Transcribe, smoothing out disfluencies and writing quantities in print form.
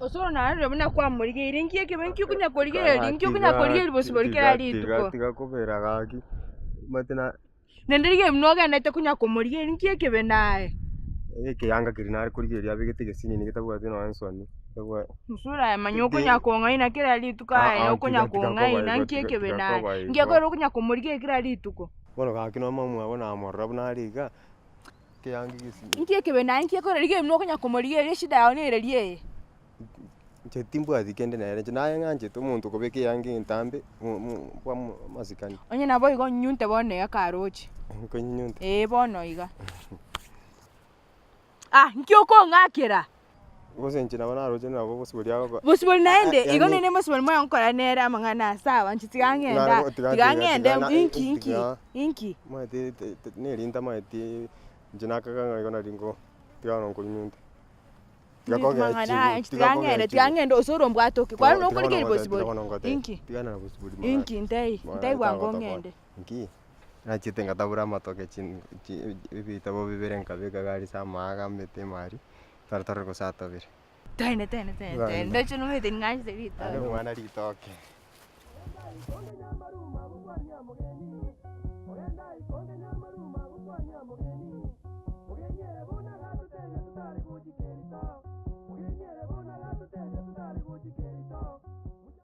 Osoro narorire buna kwamorigeire, inki ekebe nki okonya korigereria, nki okonya korigereria bosibori kera rituko. Tiga kobera gaki, omanyete na. Naende rigerio buna ogenderete konya komorigereria, nki ekebe naye? Ekeyanga keria nare korigereria abegete egesinini getabwati nonya nsoni, getabwati. Osoro aye manya okonya kong'aina kera rituko aye, okonya kong'aina, nki ekebe naye? Nki ekero okonya komorigereria kera rituko? Bono gaki nonya omwabo namorora buna are iga. Inki ekebe naye inki ekore rigerio buna okonya komorigereria eshida yao nereria eye. Inche timbwati kende nere, inche naye ng'anchete omonto okobeka eyanga entambe bwa amasikani. Onye naboigo onyunyunte bono iga karoche. Nkonyunyunte? Ee bono iga. Ah nki okong'akera? Gose inche nabo naroche nabo bosibori agokoa. Bosibori naende, igo nere mosibori moyo nkora nere amang'ana aa sawa inche tiga ng'ende aa, tiga ng'ende inki inki inki. Omanyete neri ntamaeti inche nakaga ng'a igo nari nko tiga bono nkonyunte. Tiga Amang'ana aya inche tiga ng'ende tiga ng'ende ase orombwate oke kwani nokorigereria bosibori inki inki ntei ntei bwango ng'ende. Inki? Nachete ngatabora amatoke chi chi ebitabo bibere nkabeka iga aria ase amaga amete ime aria. Tore torore gose atobire. Tene tene tene tene ndoche nomanyete ning'anchete ritoke. Aye omwana ritoke.